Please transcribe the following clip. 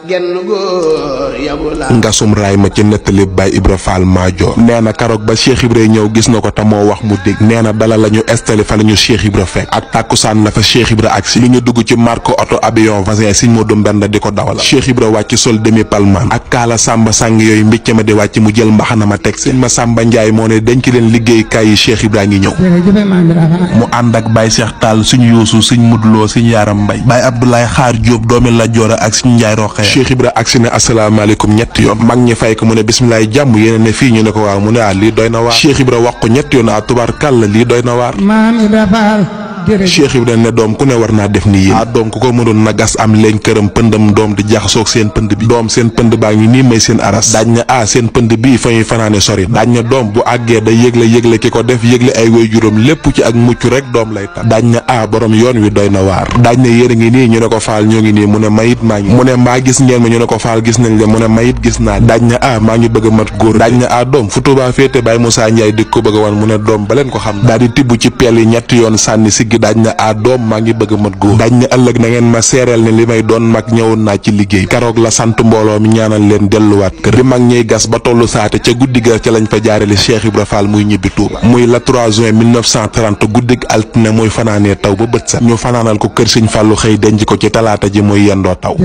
genn góor yabu la ngasum raay ma ci nettali Baye Ibra Fall Maajoor nee na karoog ba Cheikh Ibra ñëw gis na ko te moo wax mu dégg nee na dala la ñu installé fa la ñu Cheikh Ibra fekk ak tàkkusaan la fa Cheikh Ibra ak si li ñu dugg ci marque auto avion vasin Sëñ Modou Mbenda di ko dawal Cheikh Ibra wàcc sol demi palman ak kaala sàmba sàng yooyu mbicc ma di wàcc mu jël mbaxana ma teg sëñ ma Samba Njaay moo ne denc leen liggéeykaay yi Cheikh Ibra ngi ñëw mu ànd ak Baye Cheikh Tall suñu yuusu suñ mudloo suñ yaaram mbay Baye Abdoulaye Xaar Jóob doomi la joora ak suñu njaay roxee Cheikh Ibra agsi ne asalaamaaleykum ñetti yoon mag ñi fay ko mu ne bismilaay jàmm yéen ne fii ñu ne ko waaw mu ne lii doy na waar Cheikh Ibra wax ko ñetti yoon tubaarkàlla lii doy na waar Cheikh Ibra ne doom ku ne war naa def ni yéen doom ku ko mënoon na gas am leen këram pëndam doom di jaxasoog seen pënd bi doom seen pënd baa ngi nii may seen aras daañ na seen pënd bii fa ñuy fanaane sori daañ na doom bu àggee da yëgle ki ko def yëgle ay way juróom lépp ci ak mucc rek doom lay tax daañ na borom yoon wi doy na waar daañ na yéen a ngi nii ñu ne ko faal ñoo ngi nii mu ne mayit maa ngi mu ne mbaa gis ngeen ma ñu ne ko faal gis nañ le mu ne mayit gis naa daañ na maa ngi bëgg a mat góor daañ na doom fu Tuubaa féete Baye Moussa Ndiaye di ko bëgg a wan mu ne doom ba leen ko xam daal di tibb ci peel yi ñetti yoon sànni siggi daañ na doom maa ngi bëgg mat góor dañ ne ëllëg na ngeen ma seereel ne li may doon mag ñëwoon naa ci liggéey karoog la sant mbooloo mi ñaanal leen delluwaat kër bi mag ñey gas ba tollu saate ca guddi ga ca lañ fa jaarale Cheikh Ibra Fall muy ñibbi Touba muy la 3 juin 1930 guddig altine muy fanaanee taw ba bët set ñu fanaanal ko kër Sëñ Fallu xëy denc ko ci talaata ji muy yendoo taw